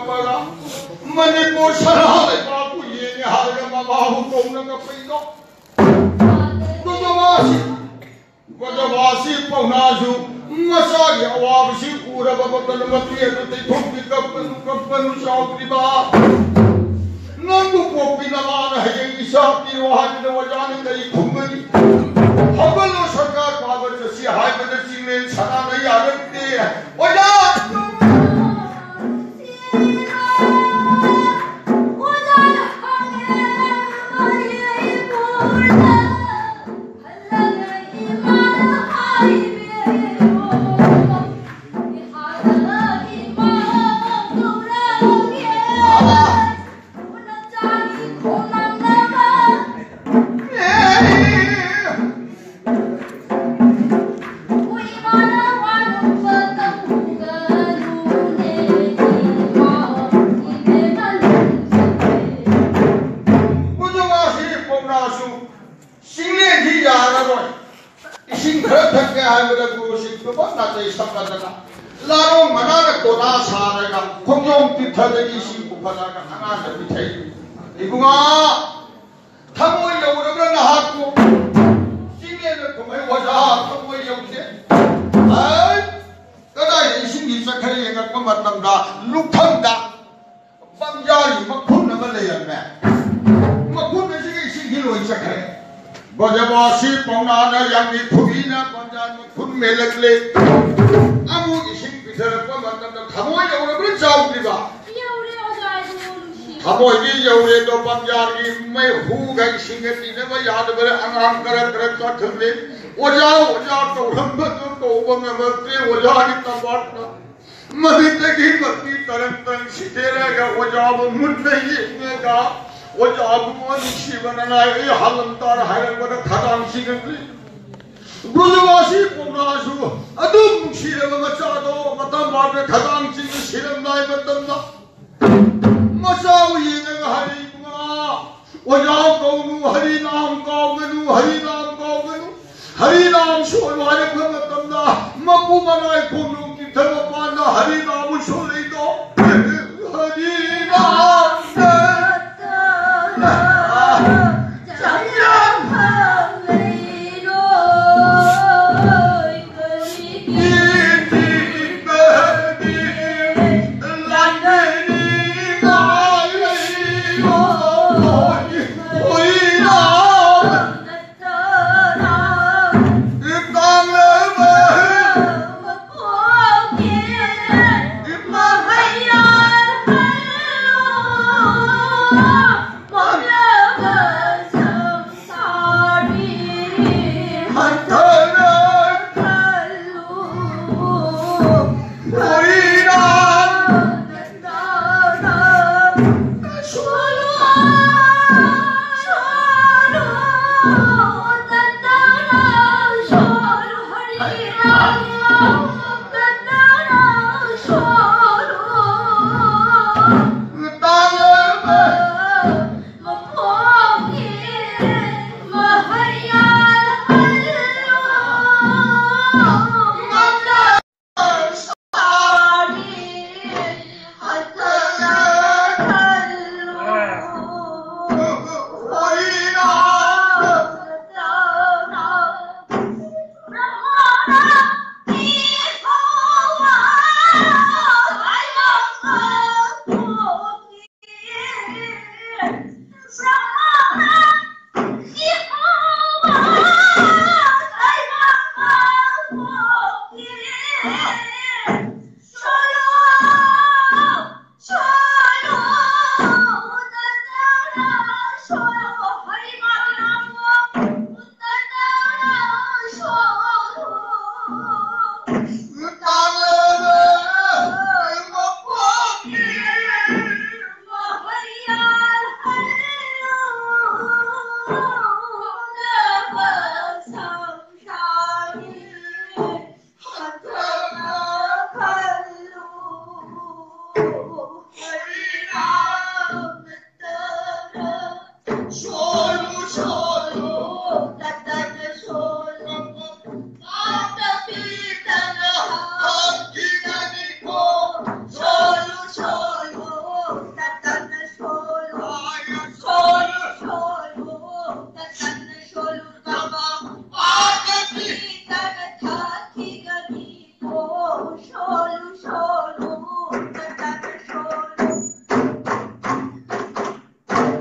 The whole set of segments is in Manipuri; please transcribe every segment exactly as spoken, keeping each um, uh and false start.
ꯃꯅꯤꯄꯨꯔ ꯁꯅꯥ ꯂꯩꯕꯥꯛꯄꯨ ꯌꯦꯡꯉꯦ ꯍꯥꯏꯔꯒ ꯃꯃꯥꯕꯨ ꯀꯧꯅ ꯀꯞꯄꯩꯗꯣ꯫ ꯕ꯭ꯔꯖꯕꯥꯁꯤ, ꯕ꯭ꯔꯖꯕꯥꯁꯤ ꯄꯥꯎꯅꯥꯁꯨ ꯃꯆꯥꯒꯤ ꯑꯋꯥꯕꯁꯤ ꯎꯔꯕ ꯃꯇꯝꯗ ꯃꯄꯤ ꯑꯗꯨ ꯇꯩꯊꯣꯛꯄꯤ ꯀꯞꯀꯅꯨ, ꯀꯞꯀꯅꯨ ꯆꯥꯎꯗ꯭ꯔꯤꯕ꯫ ꯅꯪꯕꯨ ꯄꯣꯛꯄꯤ ꯅꯃꯥꯅ ꯍꯌꯦꯡ ꯏꯆꯥ ꯄꯤꯔꯣ ꯍꯥꯏꯕꯗ ꯑꯣꯖꯥꯅ ꯀꯔꯤ ꯈꯨꯝꯒꯅꯤ? ꯍꯧꯒꯠꯂꯣ ꯁꯔꯀꯥꯔ ꯄꯥꯕ ꯆꯠꯁꯤ ꯍꯥꯏꯕꯗ ꯆꯤꯡꯂꯦꯟ ꯁꯅꯥꯅ ꯌꯥꯔꯛꯇꯦ꯫ ꯑꯣꯖꯥ! ꯕ꯭ꯔꯖꯕꯥꯁꯤ ꯄꯥꯎꯅꯥꯁꯨ ꯆꯤꯡꯂꯦꯟꯁꯤ ꯌꯥꯔꯔꯣꯏ꯫ ꯏꯁꯤꯡ ꯈꯔ ꯊꯛꯀꯦ ꯍꯥꯏꯕꯗ ꯒꯨꯔꯨꯁꯤ ꯇꯨꯐꯝ ꯅꯥꯇꯩ ꯁꯝꯅꯗꯅ ꯂꯥꯔꯣꯡ ꯃꯅꯥꯅ ꯀꯣꯅꯥ ꯁꯥꯔꯒ ꯈꯣꯡꯖꯣꯝ ꯇꯤꯔꯊꯗꯒꯤ ꯏꯁꯤꯡ ꯄꯨꯈꯠꯂꯒ ꯑꯉꯥꯡꯗ ꯄꯤꯊꯛꯏ꯫ ꯏꯕꯨꯡꯉꯣ, ꯊꯃꯣꯏ ꯌꯧꯔꯕ꯭ꯔꯥ ꯅꯍꯥꯛꯄꯨ? ꯆꯤꯡꯂꯦꯟꯗ ꯀꯨꯝꯍꯩ ꯑꯣꯖꯥ ꯊꯃꯣꯏ ꯌꯧꯗꯦ꯫ ꯍꯥꯏ! ꯀꯗꯥꯏꯗ ꯏꯁꯤꯡꯒꯤ ꯆꯠꯈ꯭ꯔꯦ ꯌꯦꯡꯉꯛꯄ ꯃꯇꯝꯗ ꯂꯨꯈꯝꯗ ꯄꯥꯝꯖꯥꯔꯤ ꯃꯈꯨꯟ ꯑꯃ ꯂꯩꯔꯝꯃꯦ꯫ ꯃꯈꯨꯟ ꯑꯁꯤꯒ ꯏꯁꯤꯡꯁꯤ ꯂꯣꯏ ꯆꯠꯈ꯭ꯔꯦ꯫ ꯕ꯭ꯔꯖꯕꯥꯁꯤ ꯄꯥꯎꯅꯥꯅ ꯌꯥꯝꯅ ꯊꯨꯕꯤꯅ ꯄꯥꯝꯖꯥꯔꯤ ꯃꯈꯨꯟ ꯃꯦꯜꯂꯛꯂꯦ꯫ ꯑꯃꯨꯛ ꯏꯁꯤꯡ ꯄꯤꯊꯔꯛꯄ ꯃꯇꯝꯗ ꯊꯃꯣꯏ ꯌꯧꯔꯕ꯭ꯔꯥ ꯆꯥꯎꯗ꯭ꯔꯤꯕ? ꯌꯧꯔꯦ, ꯑꯣꯖꯥ, ꯑꯩꯕꯨ ꯅꯨꯡꯁꯤ꯫ ꯊꯃꯣꯏꯗꯤ ꯌꯧꯔꯦ ꯑꯗꯣ ꯄꯥꯝꯖꯥꯔꯤ ꯃꯩꯍꯨꯒ ꯏꯁꯤꯡꯒ ꯇꯤꯟꯅꯕ ꯌꯥꯗꯕꯗ ꯑꯉꯥꯡ ꯀꯔꯛ ꯀꯔꯛ ꯆꯥꯛꯈꯜꯂꯦ꯫ ꯑꯣꯖꯥ, ꯑꯣꯖꯥ ꯀꯧꯔꯝꯕꯗꯨ ꯀꯧꯕ ꯉꯝꯃꯛꯇ꯭ꯔꯦ꯫ ꯑꯣꯖꯥꯒꯤ ꯇꯝꯄꯥꯛꯇ ꯃꯃꯤꯠꯇꯒꯤ ꯃꯄꯤ ꯇꯔꯪ ꯇꯔꯪ ꯁꯤꯊꯦꯔꯒ ꯑꯣꯖꯥꯕꯨ ꯃꯨꯟꯅ ꯌꯦꯡꯉꯒ, "ꯑꯣꯖꯥꯕꯨ ꯅꯨꯡꯁꯤꯕ ꯅꯅꯥꯏ ꯑꯩ ꯍꯥꯂꯝ ꯇꯥꯔ" ꯍꯥꯏꯔꯛꯄꯗ ꯈꯗꯥꯡ ꯁꯤꯒꯠꯂꯤ꯫ ꯕ꯭ꯔꯖꯕꯥꯁꯤ ꯄꯥꯎꯅꯥꯁꯨ ꯑꯗꯨꯝ ꯅꯨꯡꯁꯤꯔꯕ ꯃꯆꯥꯗꯣ ꯃꯇꯝ ꯋꯥꯠꯄ ꯈꯗꯥꯡ ꯆꯤꯡꯅ ꯁꯤꯔꯝꯗꯥꯏ ꯃꯇꯝꯗ ꯃꯆꯥꯕꯨ ꯌꯦꯡꯉꯒ ꯍꯥꯏꯔꯛꯏ, "ꯏꯕꯨꯡꯉꯣ, ꯑꯣꯖꯥ ꯀꯧꯅꯨ, ꯍꯔꯤꯅꯥꯝ ꯀꯥꯎꯒꯅꯨ, ꯍꯔꯤꯅꯥꯝ ꯀꯥꯎꯒꯅꯨ꯫ ꯍꯔꯤꯅꯥꯝ ꯁꯣꯜꯂꯨ" ꯍꯥꯏꯔꯛꯄ ꯃꯇꯝꯗ ꯃꯄꯨ ꯃꯅꯥꯏ ꯈꯣꯡꯅꯨꯡ ꯀꯤꯊ ꯃꯄꯥꯟꯗ ꯍꯔꯤꯅꯥꯝ ꯁꯣꯜꯂꯛꯏꯗꯣ꯫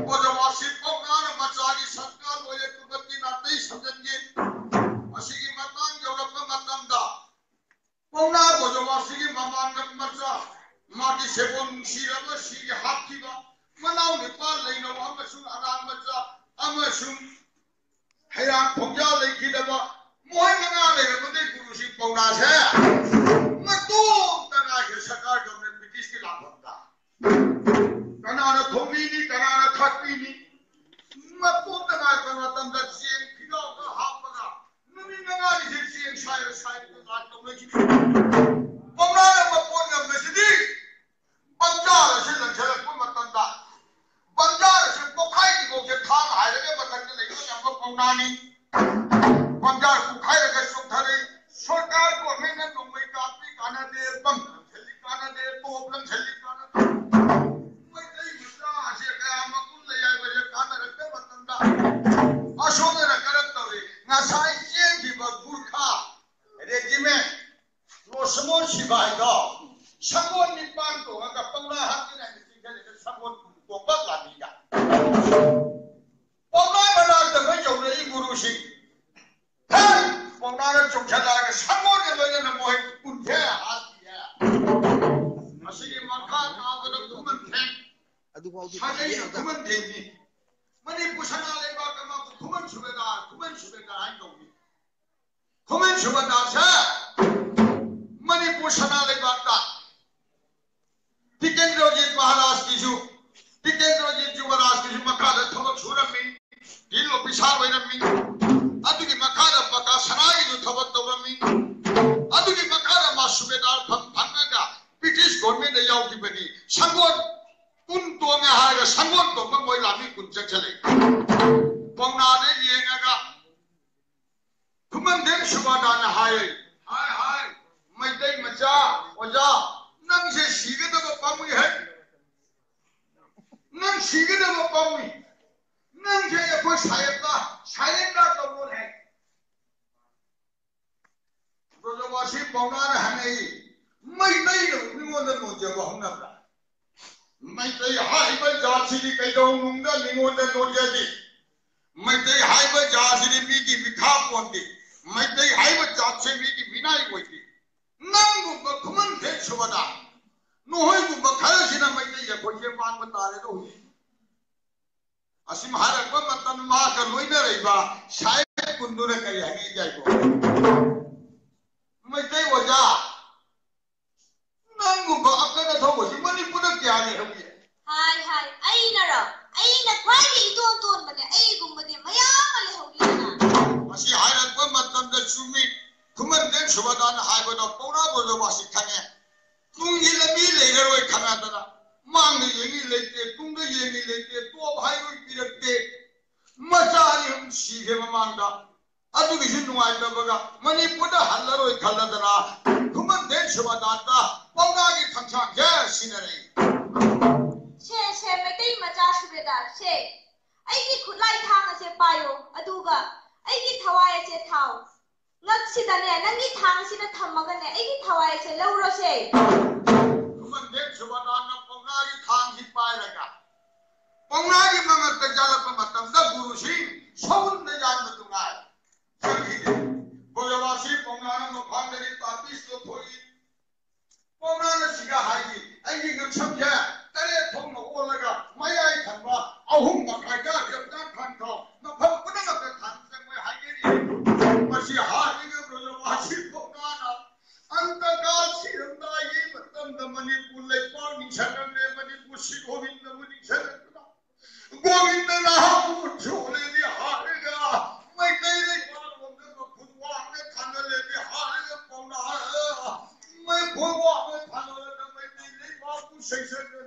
ꯄꯣꯖꯃꯥꯁꯤ ꯄꯥꯎꯅꯥꯅ ꯃꯆꯥꯒꯤ ꯁꯪꯒꯥ ꯂꯣꯏꯔꯦ, ꯇꯨꯕꯠꯀꯤ ꯅꯥꯇꯩ ꯁꯝꯖꯟꯒꯤ꯫ ꯃꯁꯤꯒꯤ ꯃꯇꯥꯡ ꯌꯧꯔꯛꯄ ꯃꯇꯝꯗ, ꯄꯥꯎꯅꯥ ꯄꯣꯖꯃꯥꯁꯤꯒꯤ ꯃꯃꯥꯡꯗ ꯃꯆꯥ, ꯃꯥꯒꯤ ꯁꯦꯕꯣꯟ ꯅꯨꯡꯁꯤꯔꯕ ꯁꯤꯒꯤ ꯍꯥꯠꯈꯤꯕ ꯃꯅꯥꯎ ꯅꯨꯄꯥ ꯂꯩꯅꯧ ꯑꯃꯁꯨꯡ ꯑꯉꯥꯡ ꯃꯆꯥ ꯑꯃꯁꯨꯡ ꯍꯩꯔꯥꯡ ꯈꯣꯡꯖꯥ ꯂꯩꯈꯤꯗꯕ ꯃꯣꯏ ꯃꯉꯥ ꯂꯩꯔꯝꯕꯗꯒꯤ ꯒꯨꯔꯨꯁꯤ ꯄꯥꯎꯅꯥꯁꯦ ꯃꯇꯣꯝꯇ ꯉꯥꯏꯈ꯭ꯔꯦ ꯁꯔꯀꯥꯔ ꯒꯚꯔꯟꯃꯦꯟ ꯕ꯭ꯔꯤꯇꯤꯁꯀꯤ ꯂꯥꯛꯐꯝꯗ꯫ ꯀꯅꯥꯅ ꯊꯣꯡꯕꯤꯅꯤ, ꯀꯅꯥꯅ ꯊꯥꯛꯄꯤꯅꯤ? ꯃꯇꯣꯝꯇ ꯉꯥꯏꯈ꯭ꯔꯕ ꯃꯇꯝꯗ ꯆꯦꯡ ꯐꯤꯅꯥꯎꯒ ꯍꯥꯞꯄꯒ ꯅꯨꯃꯤꯠ ꯃꯉꯥꯅꯤꯁꯦ ꯆꯦꯡ ꯁꯥꯏꯔ ꯁꯥꯏꯔ ꯄꯥꯎꯅꯥꯅ ꯃꯄꯣꯟ ꯉꯝꯕꯁꯤꯗꯤ ꯄꯟꯖꯥꯔ ꯑꯁꯤ ꯂꯪꯁꯤꯜꯂꯛꯄ ꯃꯇꯝꯗ ꯄꯟꯖꯥꯔ ꯑꯁꯤ ꯄꯣꯛꯈꯥꯏꯗ꯭ꯔꯤꯐꯥꯎꯁꯦ ꯊꯥꯡ ꯍꯥꯏꯔꯒ ꯃꯊꯛꯇ ꯂꯩꯕ ꯉꯝꯕ ꯄꯥꯎꯅꯥꯅꯤ꯫ ꯄꯟꯖꯥꯔ ꯄꯣꯛꯈꯥꯏꯔꯒ ꯆꯣꯛꯊꯔꯛꯏ꯫ ꯁꯔꯀꯥꯔ ꯒꯣꯔꯃꯦꯟꯅ ꯅꯣꯡꯃꯩ ꯀꯥꯞꯄꯤ ꯀꯥꯟꯅꯗꯦ, ꯕꯝ ꯂꯪꯁꯤꯜꯂꯤ ꯀꯥꯟꯅꯗꯦ, ꯇꯣꯞ ꯂꯪꯁꯤꯜꯂꯤ ꯀꯥꯟꯅꯗꯦ꯫ ꯃꯩꯇꯩ ꯃꯆꯥ ꯑꯁꯦ ꯀꯌꯥ ꯃꯒꯨꯟ ꯂꯩ ꯍꯥꯏꯕꯁꯦ ꯀꯥꯟꯅꯔꯛꯇꯕ ꯃꯇꯝꯗ ꯑꯁꯣꯝꯗꯅ ꯀꯔꯝ ꯇꯧꯏ? ꯉꯁꯥꯏ ꯆꯦꯟꯈꯤꯕ ꯒꯨꯔꯈꯥ ꯔꯦꯖꯤꯃꯦꯟ ꯂꯣꯁꯃꯣꯟ ꯁꯤꯕꯥꯏꯗꯣ ꯁꯒꯣꯜ ꯅꯤꯄꯥꯟ ꯇꯣꯡꯉꯒ ꯄꯪꯂꯥ ꯍꯥꯞꯇꯅ ꯆꯤꯡꯈꯠꯂꯤꯗ ꯁꯒꯣꯜ ꯀꯨꯟ ꯇꯣꯡꯕ ꯂꯥꯟꯃꯤꯒ ꯄꯥꯎꯅꯥ ꯃꯅꯥꯛꯇ ꯂꯣꯏ ꯌꯧꯔꯛꯏ ꯒꯨꯔꯨꯁꯤꯡ꯫ ꯍꯦ! ꯄꯥꯎꯅꯥꯅ ꯆꯣꯡꯁꯤꯜꯂꯛꯑꯒ ꯁꯒꯣꯜꯒ ꯂꯣꯏꯅꯅ ꯃꯣꯏ ꯀꯨꯟꯊꯦ ꯍꯥꯠꯈꯤꯌꯦ꯫ ꯃꯁꯤꯒꯤ ꯃꯈꯥ ꯇꯥꯕꯗ ꯈꯨꯃꯟ ꯊꯦꯡ, ꯑꯗꯨꯐꯥꯎꯗꯤ ꯁꯥꯖꯩꯅ ꯈꯨꯃꯟ ꯊꯦꯡꯅꯤ꯫ ꯃꯅꯤꯄꯨꯔ ꯁꯅꯥ ꯂꯩꯕꯥꯛꯇ ꯃꯥꯕꯨ ꯈꯨꯃꯟ ꯁꯨꯕꯦꯗꯥꯔ, ꯈꯨꯃꯟ ꯁꯨꯕꯦꯗꯥꯔ ꯍꯥꯏꯅ ꯀꯧꯏ꯫ ꯈꯨꯃꯟ ꯁꯨꯕꯦꯗꯥꯔꯁꯦ ꯃꯅꯤꯄꯨꯔ ꯁꯅꯥ ꯂꯩꯕꯥꯛꯇ ꯇꯤꯀꯦꯟꯗ꯭ꯔꯖꯤꯠ ꯃꯍꯥꯔꯥꯖꯀꯤꯁꯨ, ꯇꯤꯀꯦꯟꯗ꯭ꯔꯖꯤꯠ ꯌꯨꯕꯔꯥꯖꯀꯤꯁꯨ ꯃꯈꯥꯗ ꯊꯕꯛ ꯁꯨꯔꯝꯃꯤ꯫ ꯐꯤꯜ ꯑꯣꯐꯤꯁꯥꯔ ꯑꯣꯏꯔꯝꯃꯤ꯫ ꯑꯗꯨꯒꯤ ꯃꯈꯥꯗ ꯄꯀꯥ ꯁꯅꯥꯒꯤꯁꯨ ꯊꯕꯛ ꯇꯧꯔꯝꯃꯤ꯫ ꯑꯗꯨꯒꯤ ꯃꯈꯥꯗ ꯃꯥ ꯁꯨꯕꯦꯗꯥꯔ ꯐꯝ ꯐꯪꯉꯒ ꯕ꯭ꯔꯤꯇꯤꯁ ꯒꯣꯔꯃꯦꯟꯗ ꯌꯥꯎꯈꯤꯕꯅꯤ꯫ ꯁꯪꯒꯣꯜ ꯀꯨꯟ ꯇꯣꯡꯉꯦ ꯍꯥꯏꯔꯒ ꯁꯪꯒꯣꯜ ꯇꯣꯡꯕ ꯃꯣꯏ ꯂꯥꯟꯃꯤ ꯀꯨꯟ ꯆꯠꯁꯤꯜꯂꯦ꯫ ꯄꯥꯎꯅꯥꯗ ꯌꯦꯡꯉꯒ ꯈꯨꯃꯟꯗꯦꯝ ꯁꯨꯕꯥꯗꯥꯅ ꯍꯥꯏ, "ꯍꯥꯏ, ꯍꯥꯏ, ꯃꯩꯇꯩ ꯃꯆꯥ, ꯑꯣꯖꯥ, ꯅꯪꯁꯦ ꯁꯤꯒꯗꯕ ꯄꯥꯝꯃꯨꯏ ꯍꯥꯏ꯫ ꯅꯪ ꯁꯤꯒꯗꯕ ꯄꯥꯝꯃꯨꯏ꯫ ꯅꯪꯁꯦ ꯑꯩꯈꯣꯏ ꯁꯥꯍꯦꯕꯇ, ꯁꯥꯍꯦꯕꯇ ꯀꯧꯔꯣ" ꯍꯥꯏ꯫ ꯕ꯭ꯔꯖꯕꯥꯁꯤ ꯄꯥꯎꯅꯥꯅ ꯍꯪꯉꯛꯏ, "ꯃꯩꯇꯩꯅ ꯃꯤꯉꯣꯟꯗ ꯅꯣꯟꯖꯕ ꯍꯧꯅꯕ꯭ꯔꯥ? ꯃꯩꯇꯩ ꯍꯥꯏꯕ ꯖꯥꯠꯁꯤꯗꯤ ꯀꯩꯗꯧꯅꯨꯡꯗ ꯃꯤꯉꯣꯟꯗ ꯅꯣꯟꯖꯗꯦ꯫ ꯃꯩꯇꯩ ꯍꯥꯏꯕ ꯖꯥꯠꯁꯤꯗꯤ ꯃꯤꯒꯤ ꯃꯤꯈꯥ ꯄꯣꯟꯗꯦ꯫ ꯃꯩꯇꯩ ꯍꯥꯏꯕ ꯖꯥꯠꯁꯦ ꯃꯤꯒꯤ ꯃꯤꯅꯥꯏ ꯑꯣꯏꯗꯦ꯫ ꯅꯪꯒꯨꯝꯕ ꯈꯨꯃꯟ ꯊꯦꯛ ꯁꯨꯕꯗ ꯅꯈꯣꯏꯒꯨꯝꯕ ꯈꯔꯁꯤꯅ ꯃꯩꯇꯩ ꯑꯩꯈꯣꯏꯁꯦ ꯃꯥꯡꯕ ꯇꯥꯔꯦꯗꯣ ꯍꯧꯖꯤꯛ"꯫ ꯑꯁꯤꯃ ꯍꯥꯏꯔꯛꯄ ꯃꯇꯝ ꯃꯍꯥꯛꯀ ꯂꯣꯏꯅꯔꯛꯏꯕ ꯁꯥꯍꯦꯕ ꯀꯨꯟꯗꯨꯅ ꯀꯔꯤ ꯍꯥꯏꯅꯩ ꯍꯥꯏꯕ? "ꯃꯩꯇꯩ ꯑꯣꯖꯥ, ꯅꯪꯒꯨꯝꯕ ꯑꯀꯟ ꯑꯊꯧꯕꯁꯤ ꯃꯅꯤꯄꯨꯔꯗ ꯀꯌꯥ ꯂꯩꯍꯧꯒꯦ?" ꯍꯥꯏ, ꯍꯥꯏ, ꯑꯩꯅꯔꯣ? ꯑꯩꯅ ꯈ꯭ꯋꯥꯏꯗꯒꯤ ꯏꯇꯣꯟ ꯇꯣꯟꯕꯅꯦ, ꯑꯩꯒꯨꯝꯕꯗꯤ ꯃꯌꯥꯝ ꯑꯃ ꯂꯩꯍꯧꯒꯦꯗꯅ꯫ ꯃꯁꯤ ꯍꯥꯏꯔꯛꯄ ꯃꯇꯝꯗ ꯆꯨꯝꯃꯤ꯫ ꯈꯨꯃꯟ ꯗꯦꯝ ꯍꯥꯏꯕꯗꯣ ꯄꯥꯎꯅꯥ ꯕ꯭ꯔꯖꯕꯥꯁꯤ ꯈꯪꯉꯦ꯫ ꯇꯨꯡꯒꯤ ꯂꯝꯕꯤ ꯂꯩꯔꯔꯣꯏ ꯈꯪꯉꯗꯅ ꯃꯥꯡꯗ ꯌꯦꯡꯉꯤ ꯂꯩꯇꯦ, ꯇꯨꯡꯗ ꯌꯦꯡꯉꯤ ꯂꯩꯇꯦ, ꯇꯣꯞ ꯍꯥꯏꯔꯣꯏ ꯄꯤꯔꯛꯇꯦ꯫ ꯃꯆꯥ ꯑꯅꯤ ꯑꯍꯨꯝ ꯁꯤꯈ꯭ꯔꯦ ꯃꯃꯥꯡꯗ꯫ ꯑꯗꯨꯒꯤꯁꯨ ꯅꯨꯡꯉꯥꯏꯇꯕꯒ ꯃꯅꯤꯄꯨꯔꯗ ꯍꯜꯂꯔꯣꯏ ꯈꯜꯂꯗꯅ ꯈꯨꯃꯟ ꯗꯦꯟ ꯁꯨꯕꯗꯥꯟꯗ ꯄꯥꯎꯅꯥꯒꯤ ꯈꯪꯁꯥꯡꯁꯦ ꯁꯤꯟꯅꯔꯛꯏ꯫ ꯁꯦ, ꯁꯦ, ꯃꯩꯇꯩ ꯃꯆꯥ ꯁꯨꯕꯦꯗꯥꯔ, ꯁꯦ, ꯑꯩꯒꯤ ꯈꯨꯠꯂꯥꯏ ꯊꯥꯡ ꯑꯁꯦ ꯄꯥꯏꯌꯣ, ꯑꯗꯨꯒ ꯑꯩꯒꯤ ꯊꯋꯥꯏ ꯑꯁꯦ ꯊꯥꯎ꯫ ꯉꯛꯁꯤꯗꯅꯦ, ꯅꯪꯒꯤ ꯊꯥꯡꯁꯤꯗ ꯊꯝꯃꯒꯅꯦ, ꯑꯩꯒꯤ ꯊꯋꯥꯏ ꯑꯁꯦ ꯂꯧꯔꯣꯁꯦ꯫ ꯈꯨꯃꯟ ꯗꯦꯟ ꯁꯨꯕꯗꯥꯟꯅ ꯄꯥꯎꯅꯥꯒꯤ ꯊꯥꯡꯁꯤ ꯄꯥꯏꯔꯒ ꯄꯥꯎꯅꯥꯒꯤ ꯃꯉꯛꯇ ꯌꯥꯜꯂꯛꯄ ꯃꯇꯝꯗ ꯒꯨꯔꯨꯁꯤꯡ ꯁꯎꯟꯗ ꯌꯥꯟꯕ ꯅꯨꯡꯉꯥꯏ꯫ ꯆꯠꯈꯤꯗꯦ꯫ ꯕ꯭ꯔꯖꯕꯥꯁꯤ ꯄꯥꯎꯅꯥꯅ ꯃꯐꯥꯡꯗꯒꯤ ꯇꯥꯕꯤꯁ ꯂꯧꯊꯣꯛꯏ꯫ ꯄꯥꯎꯅꯥꯅ ꯁꯤꯒ ꯍꯥꯏꯔꯤ, "ꯑꯩꯒꯤ ꯉꯛꯁꯝꯁꯦ ꯇꯔꯦꯠ ꯊꯣꯛꯅ ꯑꯣꯜꯂꯒ ꯃꯌꯥꯏ ꯊꯪꯕ ꯑꯍꯨꯝ ꯃꯈꯥꯏꯗ ꯔꯦꯞꯇ ꯊꯥꯡꯊꯧ, ꯃꯐꯝ ꯄꯨꯝꯅꯃꯛꯇ ꯊꯥꯡ ꯆꯪꯕ ꯍꯥꯏꯒꯅꯤ꯫" ꯃꯁꯤ ꯍꯥꯏꯔꯤꯒ ꯕ꯭ꯔꯖꯕꯥꯁꯤ ꯄꯥꯎꯅꯥꯅ ꯑꯟꯇꯀꯥ ꯁꯤꯔꯝꯗꯥꯏꯒꯤ ꯃꯇꯝꯗ ꯃꯅꯤꯄꯨꯔ ꯂꯩꯄꯥꯛ ꯅꯤꯡꯁꯤꯡꯂꯝꯂꯦ, ꯃꯅꯤꯄꯨꯔ ꯁꯤ ꯒꯣꯕꯤꯟꯗꯕꯨ ꯅꯤꯡꯁꯤꯡꯂꯛꯇꯨꯅ ꯒꯣꯕꯤꯟꯗ ꯅꯍꯥꯛꯄꯨ ꯁꯣꯜꯂꯦꯗꯤ ꯍꯥꯏꯔꯒ ꯃꯩꯇꯩ ꯂꯩꯕꯥꯛꯂꯣꯝꯗ ꯃꯈꯨꯠ ꯋꯥꯡꯅ ꯊꯥꯡꯒꯠꯂꯦꯗꯤ ꯍꯥꯏꯔꯒ ꯄꯥꯎꯅꯥ ꯃꯩꯈꯨ ꯋꯥꯡꯅ ꯊꯥꯡꯒꯠꯂꯒ ꯃꯩꯇꯩ ꯂꯩꯕꯥꯛꯄꯨ ꯁꯩꯁꯛꯅ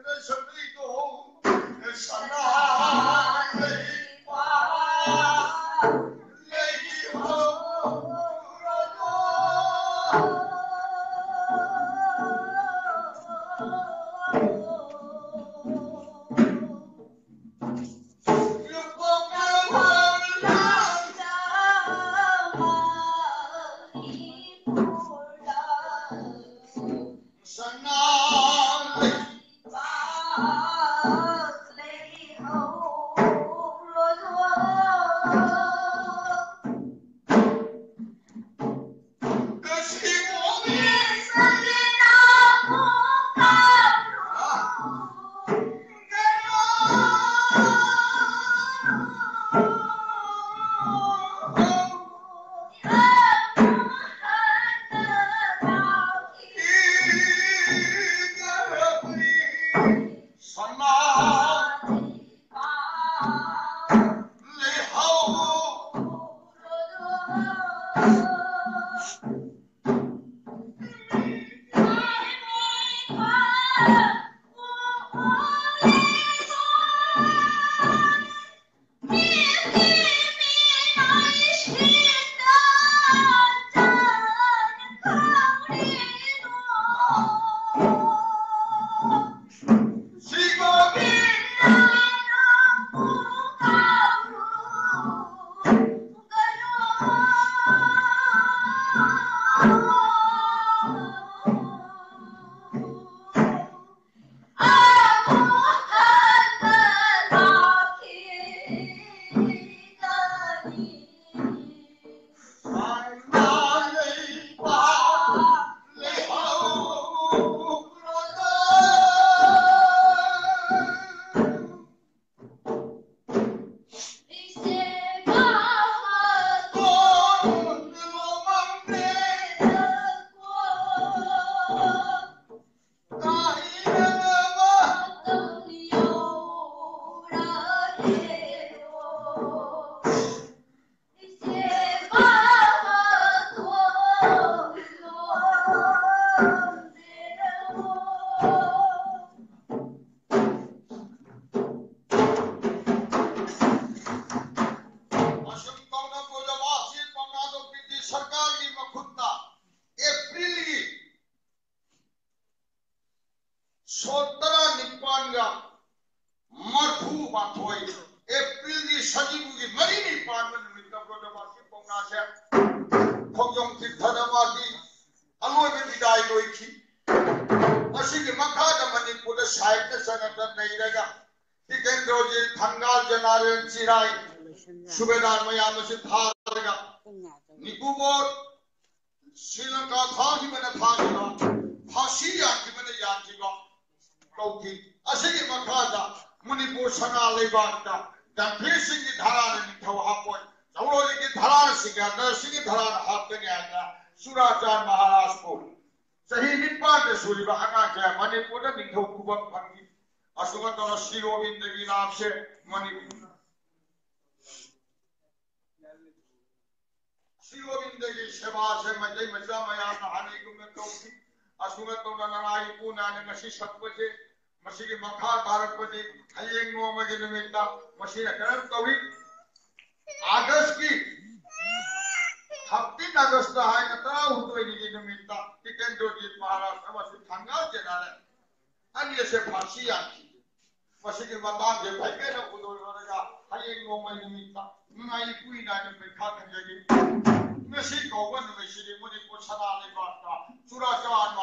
ꯁꯣꯛ ꯇꯔꯥꯅꯤꯄꯥꯟꯒ ꯃꯔꯤꯐꯨ ꯃꯥꯊꯣꯏ, ꯑꯦꯄ꯭ꯔꯤꯜꯒꯤ ꯁꯖꯤꯕꯨꯒꯤ ꯃꯔꯤꯅꯤ ꯄꯥꯟꯕ ꯅꯨꯃꯤꯠꯇ ꯕ꯭ꯔꯣꯗꯕꯥꯁꯤ ꯄꯥꯎꯅꯥꯁꯦ ꯈꯣꯡꯖꯣꯝ ꯇꯤꯔꯊꯗ ꯃꯥꯒꯤ ꯑꯂꯣꯏꯕ ꯕꯤꯗꯥꯏ ꯂꯣꯏꯈꯤ꯫ ꯃꯁꯤꯒꯤ ꯃꯈꯥꯗ ꯃꯅꯤꯄꯨꯔꯗ ꯁꯥꯍꯤꯠꯌ ꯆꯪꯉꯛꯇ ꯅꯩꯔꯒ ꯇꯤꯀꯦꯟꯗ꯭ꯔꯣꯖꯤꯠ, ꯊꯪꯒꯥꯜ ꯖꯅꯥꯔꯦꯟ ꯆꯤꯔꯥꯏ, ꯁꯨꯕꯦꯗꯥꯔ ꯃꯌꯥꯝ ꯑꯁꯤ ꯊꯥꯔꯒ ꯅꯤꯀꯨꯕꯣꯔ ꯁ꯭ꯔꯤꯂꯪꯀꯥ ꯊꯥꯈꯤꯕꯅ ꯊꯥꯈꯤꯕ, ꯐꯥꯁꯤ ꯌꯥꯟꯈꯤꯕꯅ ꯌꯥꯟꯈꯤꯕ ꯀꯧꯈꯤ꯫ ꯑꯁꯤꯒꯤ ꯃꯈꯥꯗ ꯃꯅꯤꯄꯨꯔ ꯁꯅꯥ ꯂꯩꯕꯥꯛꯇ ꯒꯝꯚꯤꯔ ꯁꯤꯡꯒꯤ ꯙꯔꯥꯅ ꯅꯤꯡꯊꯧ ꯍꯥꯞꯄꯣꯏ, ꯆꯧꯔꯣꯂꯤꯒꯤ ꯙꯔꯥꯅ ꯁꯤꯡꯒꯥꯗꯔ ꯁꯤꯡꯒꯤ ꯙꯔꯥꯅ ꯍꯥꯞꯀꯅꯤ ꯍꯥꯏꯅ ꯆꯨꯔꯥꯆꯥꯟ ꯃꯍꯥꯔꯥꯖꯄꯨ ꯆꯍꯤ ꯅꯤꯄꯥꯟꯗ ꯁꯨꯔꯤꯕ ꯑꯉꯥꯡꯁꯦ ꯃꯅꯤꯄꯨꯔꯗ ꯅꯤꯡꯊꯧ ꯈꯨꯕꯝ ꯐꯪꯈꯤ꯫ ꯑꯁꯨꯝꯅ ꯇꯧꯅ ꯁ꯭ꯔꯤ ꯒꯣꯕꯤꯟꯗꯒꯤ ꯂꯥꯞꯁꯦ ꯃꯅꯤꯄꯨꯔ ꯁ꯭ꯔꯤ ꯒꯣꯕꯤꯟꯗꯒꯤ ꯁꯦꯕꯥꯁꯦ ꯃꯩꯇꯩ ꯃꯆꯥ ꯃꯌꯥꯝꯅ ꯍꯥꯟꯅꯒꯨꯝꯅ ꯇꯧꯈꯤ꯫ ꯑꯁꯨꯝꯅ ꯇꯧꯅ ꯅꯅꯥꯏ ꯏꯄꯨ ꯅꯥꯏꯅ ꯉꯁꯤ ꯁꯛꯄꯁꯦ, ꯃꯁꯤꯒꯤ ꯃꯈꯥ ꯇꯥꯔꯛꯄꯗꯤ ꯍꯌꯦꯡ ꯅꯣꯡꯃꯒꯤ ꯅꯨꯃꯤꯠꯇ ꯃꯁꯤꯅ ꯀꯔꯝ ꯇꯧꯏ? ꯑꯥꯒꯁꯀꯤ, ꯊꯥꯔꯇꯤꯟ ꯑꯥꯒꯁꯇ ꯍꯥꯏꯅ ꯇꯔꯥꯍꯨꯝꯗꯣꯏꯅꯤꯒꯤ ꯅꯨꯃꯤꯠꯇ ꯇꯤꯀꯦꯟꯗ꯭ꯔꯣꯖꯤꯠ ꯃꯍꯥꯔꯥꯖ ꯑꯃꯁꯨꯡ ꯊꯪꯒꯥꯜ ꯖꯦꯅꯥꯔꯦꯜ ꯑꯅꯤ ꯑꯁꯦ ꯐꯥꯁꯤ ꯌꯥꯈꯤ꯫ ꯃꯁꯤꯒꯤ ꯃꯇꯥꯡꯁꯦ ꯐꯖꯅ ꯎꯗꯣꯏꯔꯒ ꯍꯌꯦꯡ ꯅꯣꯡꯃꯩ ꯅꯨꯃꯤꯠꯇ ꯅꯨꯡꯉꯥꯏ ꯀꯨꯏꯅ ꯑꯗꯨꯝ ꯄꯩꯈꯥ ꯈꯟꯖꯒꯦ꯫ ꯉꯁꯤ ꯀꯧꯕ ꯅꯨꯃꯤꯠꯁꯤꯗꯤ ꯃꯅꯤꯄꯨꯔ ꯁꯅꯥ ꯂꯩꯕꯥꯛꯇ ꯆꯨꯔꯥꯆꯥꯟ